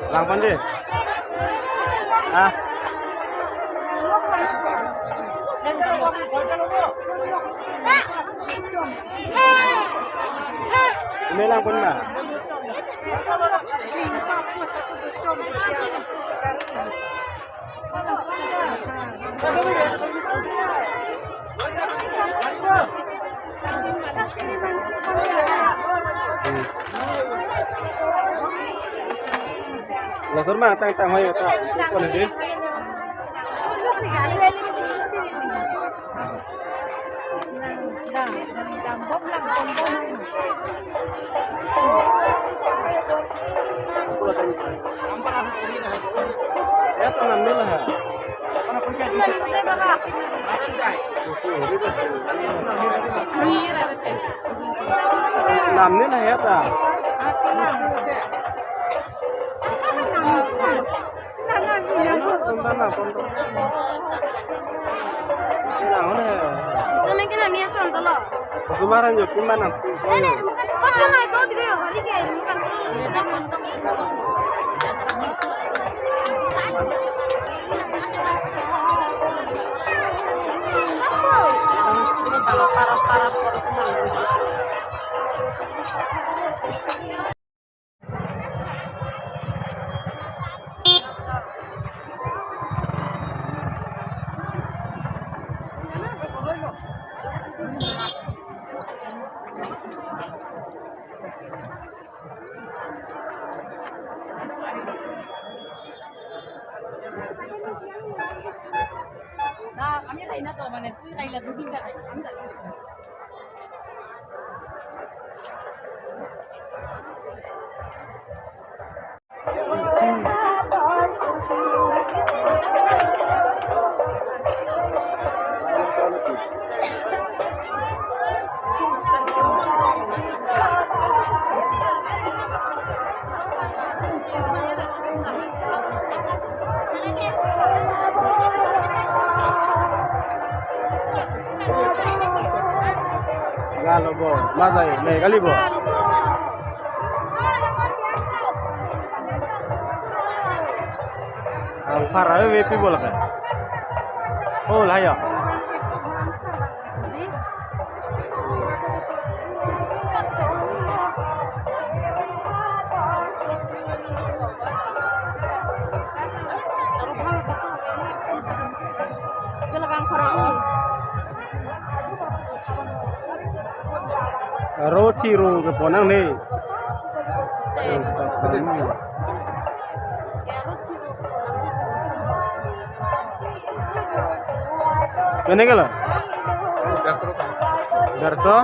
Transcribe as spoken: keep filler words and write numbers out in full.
Langpon dei. Ah. Ini langpon ma. Langsung ma, tang tang hoi ta. Kon dei. Namni na ya ta. Sunda na pon to. Ina hone. Tumi kena mi son to lo. Sumaran jo kiman na. Ene, pakai na to diga yo, hari ke. না, আমি খাই না তো, মানে, তুই খাই না, দুদিন খাই, আমি খাই না। Kalo bo, madai, ne kali bo. Ang para we pi bola kan. Oh, layo. Aro thiro ke ponang ne. Ang sat sat ni. Mene kalo? Garso.